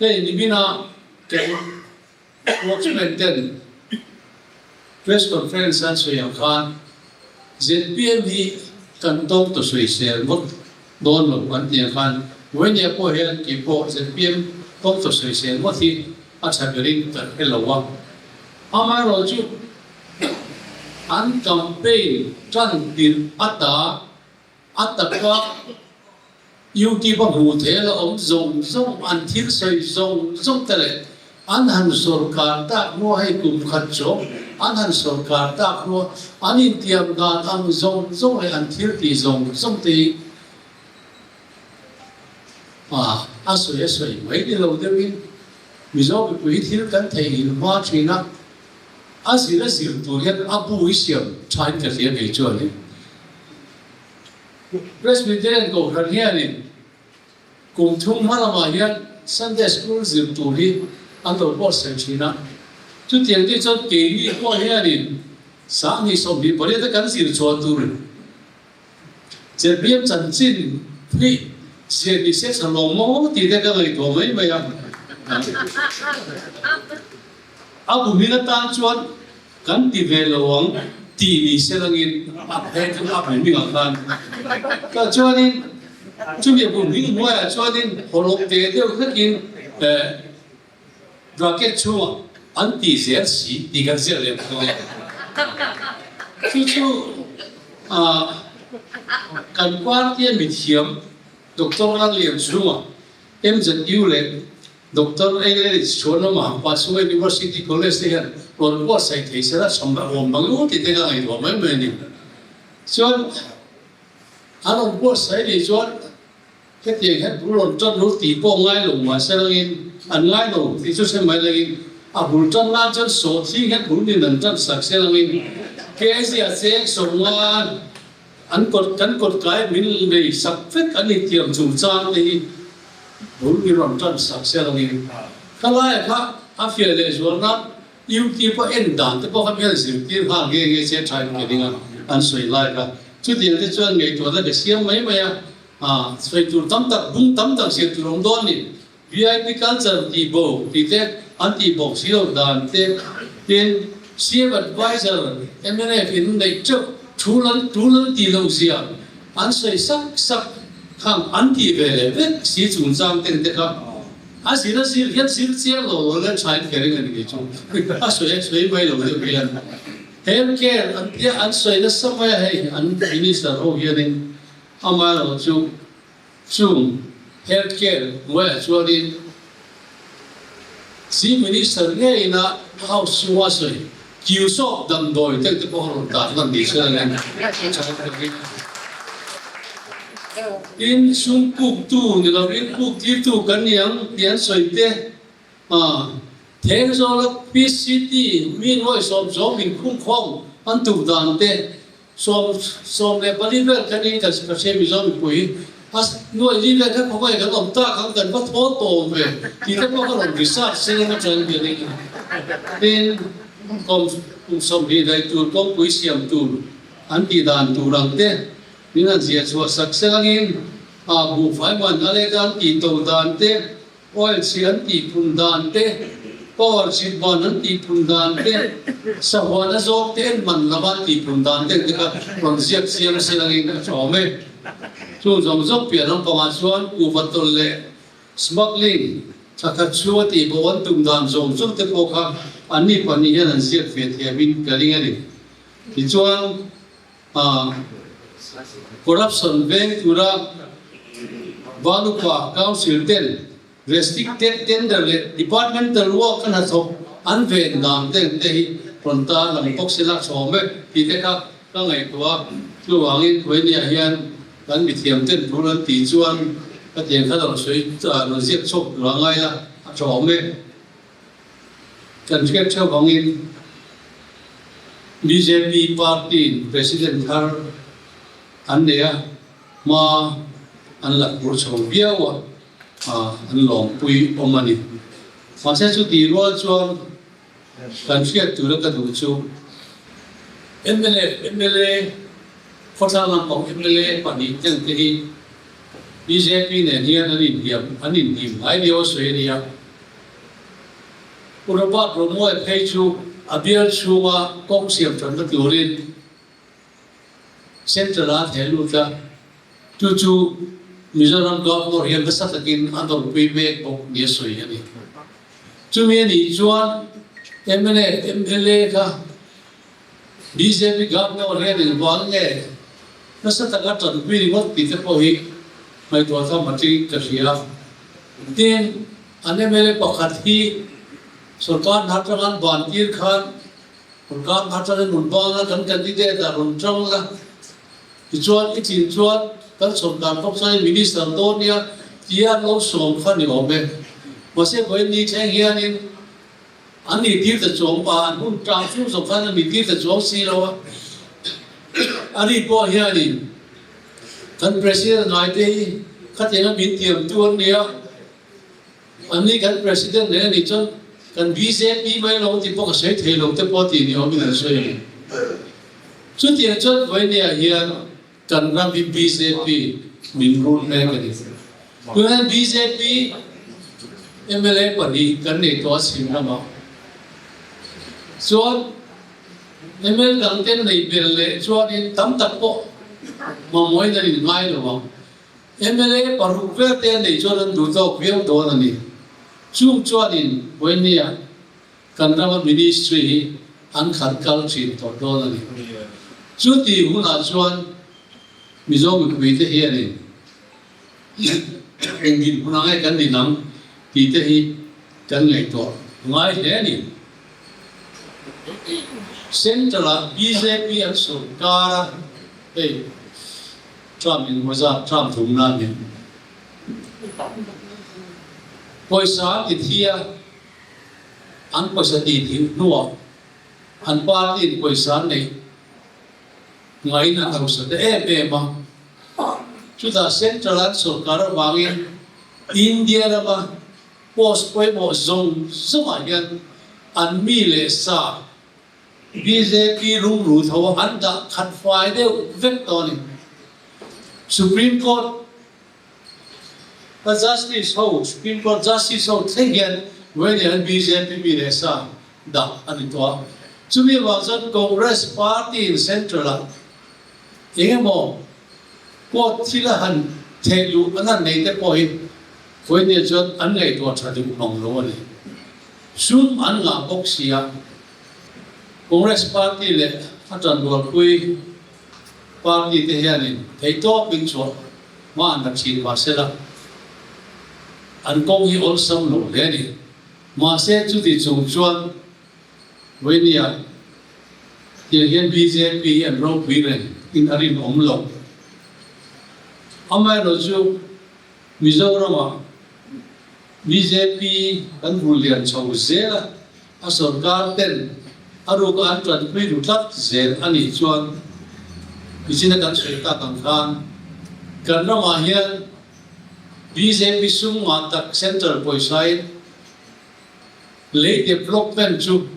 Hei nimina kan spokesman ten press conference an sawi ang khan zpm hi kan tawng ta sawisel ngawt dawn lo an ti ang khan Vawinia pawh hian kei pawh zpm tawng ta sawisel ngawt hi a tha berin ka hre lo a. Amaherawhchu an campaign tan tirh ata A taka YouTube a hmuh theih la awm zawng zawng, an thil sawi zawng zawng te leh an han sawrkar tak hnua hei kum khat chawm an han sawrkar tak hnua an intiam dan ang zawng zawng leh an thil tih zawng zawng te hi a sawi a sawi mai ni lo deuhin Mizo mipui hi thil kan theihnghilh hma thin a. A zir a zir tur hian a bu hi siam thain ka hria kei chuan in Presbyterian Kohhran hianin kum thum hma lamah hian Sunday School zir tur hi an lo buatsaih thin a. Chutiang te chuan keini pawh hianin 28 28 a kan zir chhuah tur Zirbiam chanchin hi zir ni se tha lo maw tih te ka ngaihtuah mai mai a. A bumin atan chuan kan ti ve lo ang tih ni se langin a phe chu a bu hmingah khan tah chuanin chumi a bu hming hnuaiah chuanin hawlawk te deuh hlekin bracket chhungah an ti zel si tih kan ziak leh bawk a. Chu chu kan party a mithiam Doctor Lallianchhunga MZU leh Doctor English chuan lamah Pasua University College te hian rawn buatsaih thei se la chham a awm bang u tih te ka ngaihtuah mai mai a ni. Chuan an rawn buatsaih nih chuan hetiang hian bul rawn tan lo tih pawh ngai lo mahse langin an ngai lo tih chu hre mai langin a bul tan nan chuan sawhthing hian bul nin an tan sak se langin Kezia cheng sawmnga An kawt kan kawt kai min nei sak vek an intiam chung chang te hi bul i rawn tan sak se langin ka laia kha a fiah leh zual nan YouTube a en dan te pawh kha mi han zirtir nghal nge nge che tha in ke ding a an sawi lai kha chutiang te chuan ngaihtuahna ka siam mai mai a sawi tur tam tak bung tam tak zir tur awm dawn ni. VIP culture tih bo tih te an tih bawk si lo dan te tin CM adviser mnf in neih teuh thu lan tu lan tih loh zia an sawi sak sak khang an tih ve leh vek si chungchang ten te kha a zir a zir hian zir chiang lo lo leh tha in ka ring a ni kei chu a sawi a sawi mai lo deuh hian health care an tia an sawi nasa mai a hei an minister ho hianin amaherawhchu Chung health care hnuaiah chuanin Chief Minister ngeina House chhunga sawi kiu sawk damdawi te te pawh a rawn dah hman ni se angin tin sum puktu ni lovin puk tirtu kan ni ang tih an sawi te Thengzawla PCT mi nuai sawm sawm inkhungkhawm an tuk dan te 14 vel khan in kan hria Mizo mipui a nuai li vel khan khawngaih kan awm tak ang kan va thaw tawm ve tih te pawh ka rawn research sin ang atang hian in tin kum 20 daih tur kawngpui siam tur an tih dan tur ang te min han ziah chhuah sak sel angin a buhfai man a let a an tih to dan te Oil chhi an tih phun dan te, power chhit ban an tih phun dan te, sahuan a zawk te en man lova an tih phun dan te ang te kha rawn ziak chiang se langin a tha awm e. Chung zawng zawng piah lampangah chuan kuhva tawlh leh smuggling thla khat chhung a tih bo an tum dan zawng zawng te pawh kha anni pahnih hian an ziak ve thiamin ka ring a ni. Tichuan. Corruption veng tura Valupa Council ten restricted tender leh departmental work a hnathawk an ven dan ten te hi rawn tar lang bawk sela chhawm e tih te kha ka ngaihtuah a. Chuvangin Huainia hian kan mithiam ten thu an tih chuan ka tiang kha lo sawi rawn ziak chhuak tur a ngai a, a tha awm e. Kan hriat theuh angin bjp party-in President thar an nei a, hma an la phur chho viau a, an lawmpui awm a ni. Mahse chutih rual chuan kan hriat tura ka duh chu mla, mla, khawthlang lampang mla pahnih ten te hi bjp nen hian an inhniam, an inhnim ngai viau a sawi a ni a. Pu Robert Romawia phei chu a bial chhunga kawng siam thatna turin Central ah a theh lut a, chu chu Mizoram Governor hian nasa takin a nawrpui mek bawk nia sawi a ni. Chumi a nih chuan mla mla kha bjp Governor hian engvang nge nasa taka tanpui ringawt tih te pawh hi ngaihtuah tham a tling ka hria. Tin, an mla pakhat hi sorkar hna atanga an ban tir khan Sorkar hna atangin rawn ban a, kan candidate ah rawn tang la, tichuan i tlin chuan kan sorkar bawk chuan minister dawn nia tia an lo sawm kha ni awm e. Mahse vawiin ni thleng hianin an ni tir ta chuang pa, an hun tang chung zawk khan an ni tir ta chuang si lo a. A ri pawh hianin kan president ngaite hi khatianga min tiamtu an nia. Anni kan President leh anih chuan kan bjp mai lo tih pawh ka sawi thei lo te pawh tih ni awmin an sawi a ni. Chutiang chuan Vawinia hian kan ram hi bjp min rul mek a ni. Tunah hian bjp mla pahnih kan nei tawh a chhim ramah chuan mla dang te nei belh leh chuanin tam tak pawh mamawhin an inngai lo ang. Mla paruk vel te an neih chuan an duh tawk viau dawn a ni. Chung chuanin Vawinia kan rama ministry hi an khalh kal thin tawh dawn a ni. Chu tih hunah chuan Mizo mipui te hianin eng dinhmun ang nge kan din ang tih te hi kan ngaihtuah ngai hle a ni. Central-ah bjp an sawrkar a, hei. Trump in Mawza Trump thum nan in pawisa an ti thi a, an pawisa ti thih hnuah an party in pawisa an neih ngain an hausa ta em em a. Chutah Central an sawrkar avangin India rama post pawimawh zawng zawngah hian an mi leh sa Bjp rumru tho an dah khat fai deuh vek tawh a ni. Supreme Court a Justice ho, Supreme Court Justice ho thleng hian Vawini an bjp mi leh sa dah a ni tawh a. Chumi avang chuan Congress party in Central ah eng emaw court thil a han theh luh an han nei te pawh hi Vawini chuan an ngaihtuah tha duh mang lo a ni. Sum an ngah bawk si a, Congress party leh a tanrualpui party te hianin theihtawpin chhuah hma an la thin mahsela an kawng hi awlsam lo hle a ni. Mahse chuti chung chuan Vawinia tiang hian bjp hi an ropui reng in a rinawm lo. Amaherawhchu Mizoramah bjp kan hmu lian chho zel a, a sorkar ten a ruka an tanpui ru tlat zel a nih chuan Michina kan sawi tak ang khan kan ramah hian bjp sum ngah tak central pawisain lei development chu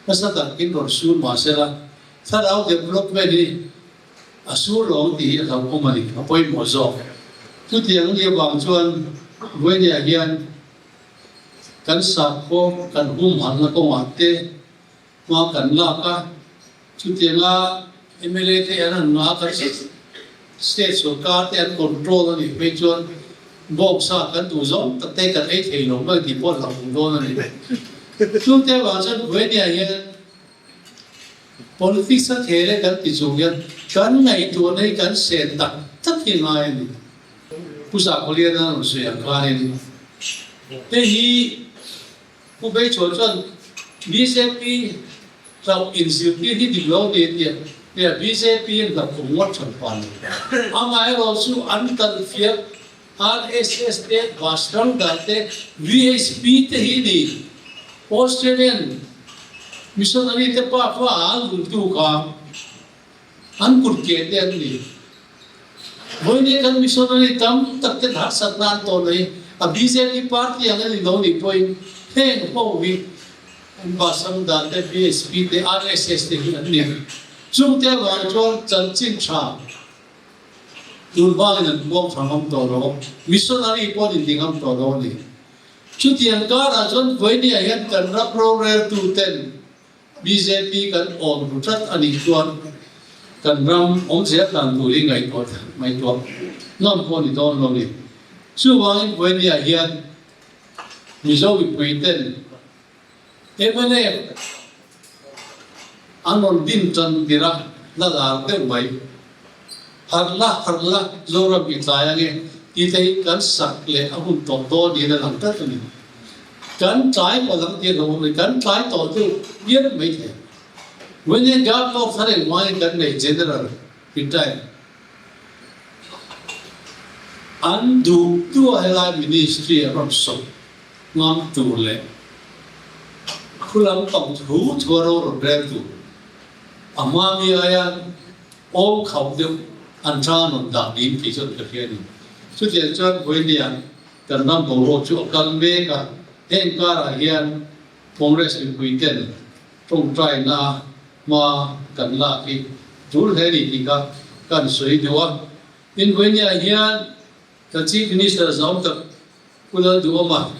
nasa takin rawn sur mahsela thlarau development hi A sur lawng tih hi a hlauhawm a ni, a pawimawh zawk. Chutiang ni avang chuan Vawinia hian kan sakhaw kan humhalhna kawngah te hma kan lak a, chutianga mla te an han ngah kan state sorkar te an control a nih phei chuan bawksa kan duh zawng tak te kan ei thei lo mai tih pawh a hlauhawm dawn a ni. Chungte avang chuan Vawinia hian Politics a khel e kan ti chung hian kan ngaihtuahna hi kan sen tak tak hi ngai a ni. Pu Zakhawliana a rawn sawi ang khanin hei hi Pu Beichhuah chuan bjp hlauh inzirtir hi dik lo ni a ti a, nia bjp hian hlauh awm ngawt than pan lo. Amaherawh chu an kalfiak RSS te, Bajrang Dal te, VHP te hi ni Australian missionary te pa kha an vuntu kha an kut ke te an ni. Vawiin kan missionary tam tak ten harsatna an tawn hi a bjp party ang a ni lo nih pawhin heng ho hi an Bajrang Dal te, VHP te, RSS te hi an ni. Chungte avang chuan chanchin tha Tun hmangin an puang tha ngam tawh lo, missionary pawh an inti ngam tawh lo a ni. Chutiang karah chuan Vawinia hian kan ram roreltu ten bjp kan awm ru tlat a nih chuan kan ram awmzia dan tur hi ngaihtuah ngaihtuah ngam pawh a ni dawn lo ni. Chuvangin Vawinia hian Mizo mipui ten mnf an rawn din tan tir a, la lar deuh mai. Harh la, harh la, Zoram i tlai ange tih te hi kan sak leh a hun tawh dawn niin a lang tlat a ni. Kan tlai pawh lang tir lo awm a ni, kan tlai tawh deuh viau mai thei. When God lawk thar engvangin kan nei General retired an duh duh a helai ministry a rawn sawp ngam tur leh khu lampang thu thu a ro rawn rel tur a hma mi aia awm khauh deuh an tha rawn dah niin kei chuan ka hria a ni. Chutiang chuan Vawinia kan ram boruak chu a kal mek a, heng karah hian Congress mipui ten tawngtaina hma kan lak hi tul hle ni tih kha kan sawi duh a. Tin, Vawinia hian kan Chief Minister zawm tak Pu Lalduhawma,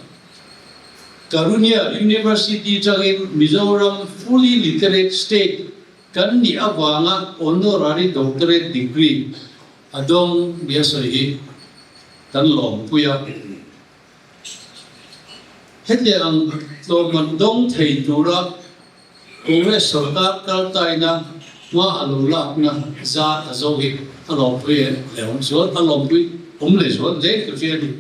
Karunya University tangin Mizoram fully literate state kan nih avanga honorary doctorate degree a dawng nia sawi hi kan lawmpui a. Hetiang tlawmman dawng thei tura Congress sorkar kaltaina hma a lo lakna zar a zo hi a lawmpui leh awm zual, a lawmpui awm leh zual hle ka hria a ni.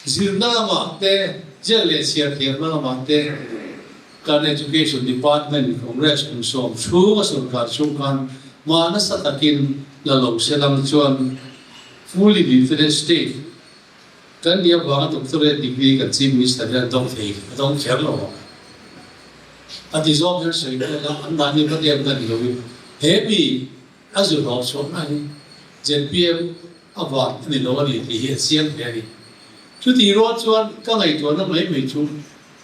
Zirna lamah te, ziak leh chhiar thiamna lamah te kan Education Department Congress kum 10 chhunga sorkar chhung khan hma nasa takin la lo se lang chuan fully literate state Kan nih avanga doctorate degree kan Chief Minister hian a dawng thei, a dawng kher lo ang. A ti zawk hian sawi kual a, an mahni va dem na ni loin he mi a zu hlawh chhuahna hi zpm a van a ni lo a ni tih hi a chiang hle a ni. Chutih rual chuan ka ngaihtuahna mai mai chu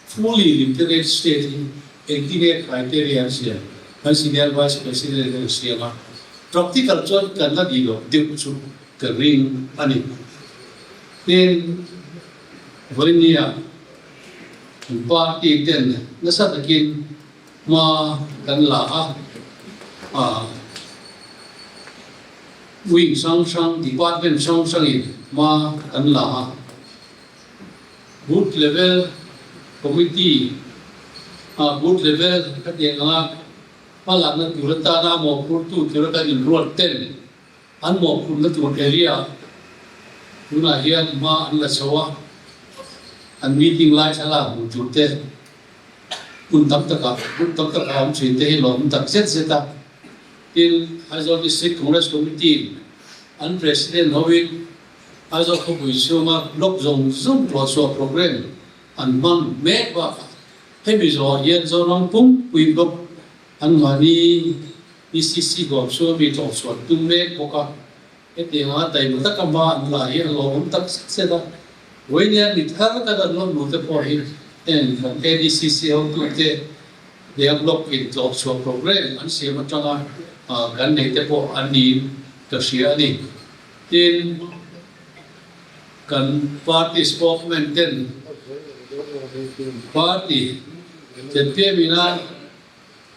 fully literate state hi engtinge criteria an siam, kan senior vice president hian a siam a, practical chuan kan la nih loh deuh chu Ka ring a ni. Tin, vawinia party ten nasa takin hma kan la a, ah wing hrang hrang, department hrang hrangin hma kan la a, booth level committee, ah booth level ka tih anga hma lakna tur atana mawhphurtu tura kan inruat ten, An mawhphurhna tur area tunah hian hma an la chho a, an meeting lai thlalak hmuh tur te hmun tam takah hmun tam takah awm thin te hi lawm tak zet zet a. Tin, Aizawl District Congress Committee an President hoin Aizawl khawpui chhunga block zawng zawng tlawhchhuah programme an hmang mek bakah hemi zawhah hian Zoram pumpui block an mahni PCC huam chu mi tlawh chhuah tum mek bawk a, hetianga taima taka hma an la hi a lawmawm tak zet zet a. Vawinia mi thar tak an lawm lu te pawh hi heng kan ADCC hotute leh block in tlawh chhuah programme an siam atanga kan nei te pawh an niin ka hria a ni. Tin, kan party spokesman ten party ZPM ina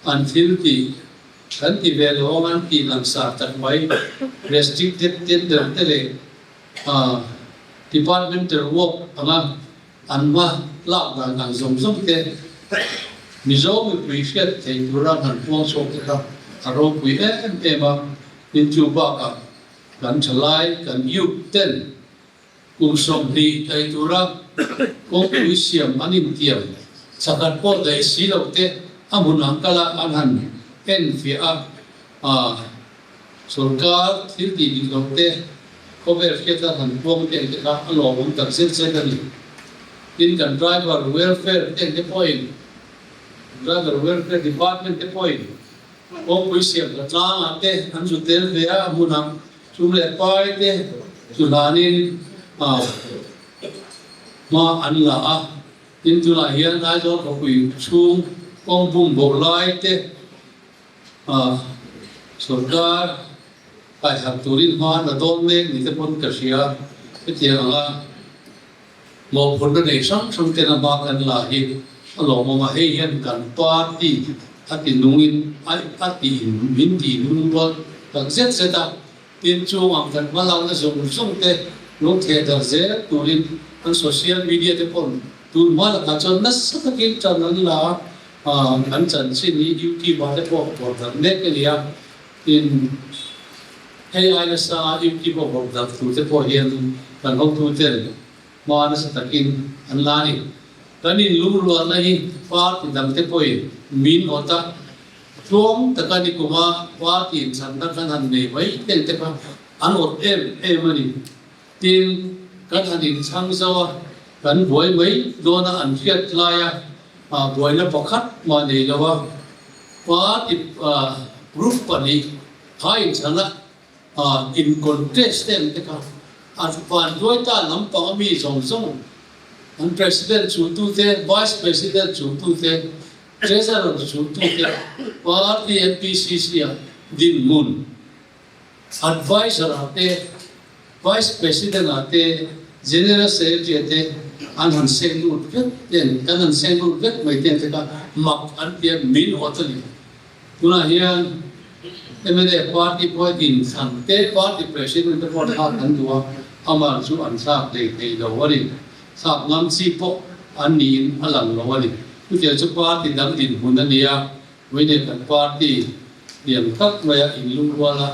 An thil tih kan ti ve lo ang an tih langsar tak mai. Restricted tender te leh departmental work anga an hma lak dan ang zawng zawng te Mizo mipui hriat thei tura an han puang chhuak te kha a ropui em em a. Tin chu bakah kan thalai kan youth ten Kum 20 daih tura kawngpui siam an intiam chakhat pawh daih si lo te a hmun ang kala an han enfiah a, a sorkar thil tih dik lo te khawvel hriat an han puang te ang te kha a lawmawm tak zet zet a ni. Tin, kan driver welfare te ang te pawhin, driver welfare department te pawhin kawngpui siam hla tlangah te an zu tel ve a, a hmun ang Sum leh pai te chu hlanin hma an la a, tin tunah hian Aizawl khawpui chhung kawng bum bo lai te sorkar kaihharh turin hma an la dawn mek ni te pawn ka hria. Hetiang anga. Mawhphurhna nei hrang hrang ten a hma kan la hi a lawmawm a, hei hian kan party a ti nungin a ti in min ti nung rual tak zet zet a, tin chung ang kan hma lakna zawng zawng te lo theh darh zel turin kan social media te pawh tun hma lakah chuan nasa takin tan an la a, kan chanchin hi YouTube ah te pawh pawh darh mek a ni a, tin hei ai nasa YouTube a vawrh darh tur te pawh hian kan hotu ten Hma nasa takin an la a ni. Kan inlungrualna hi party dangte pawhin min awt a, tluang taka nikuma party inchhanna kan han nei mai teng te kha an awt em em a ni. Tin, kan han inchhang zo a, kan buai mai dawna an hriat laia buaina pakhat mah nei lo a, party group pahnih kha inchhana In contest em te kha a van duai ta lampang a mi zawng zawng an president chu tu te, vice president chu tu te, treasurer chu tu te, party MPCC ah dinhmun adviser ah te, vice president ah te, general secretary ah te an han seng lut vek ten kan han seng lut vek mai ten te kha mak an tia min awt a ni. Tunah hian mla party pawh inthlan te party president te pawh thlak an duh a, amah chu an thlak hlei thei lo a ni. Thlak ngam chi pawh an niin a lang lo a ni. Chutiang chu party dang dinhmun a ni a, vawiin kan party lian tak maia inlungrual a,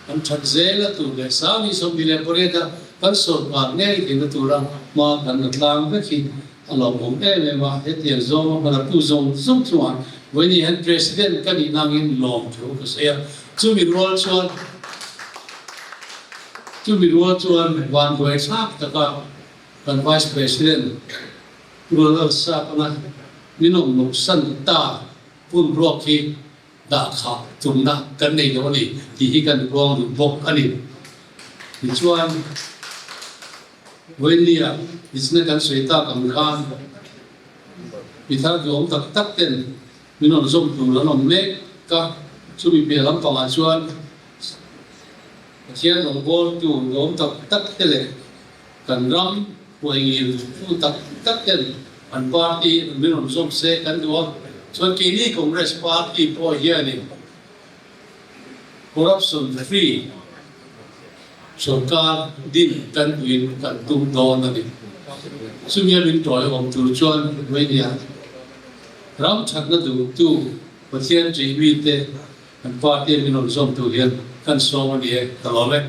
kan that zel a tur leh 2028 a kan sawrkar ngei theihna tura hma kan la tlang vek hi A lawmawm em em a, hetiang zawnga hmalatu zawng zawng chuan vawiin hian President ka nih nangin lawm thu ka sawi a, chumi rual chuan chumi rual chuan vanduai thlak taka kan Vice President Rual Alsap anga min awm loh san ta hun ruak hi dah khah tumna kan nei lo a ni tih hi kan ruang duh bawk a ni. Tichuan. Vawinia Isna kan sawi tak ang khan mi thar duhawm tak tak ten min rawn zawm tur an awm mek a, chumi piah lampangah chuan Pathian rawngbawltu duhawm tak tak te leh kan ram huaingil duhtu tak tak ten an party min rawn zawm se kan duh a, chuan keini Congress party pawh hianin Corruption free Sorkar din kan duhin kan tum dawn a ni. Chumi a min tawiawm tur chuan Romania ram thatna duhtu Pathian ṭih mite kan party a min rawn zawm tur hian kan sawm a ni e, ka lawm e.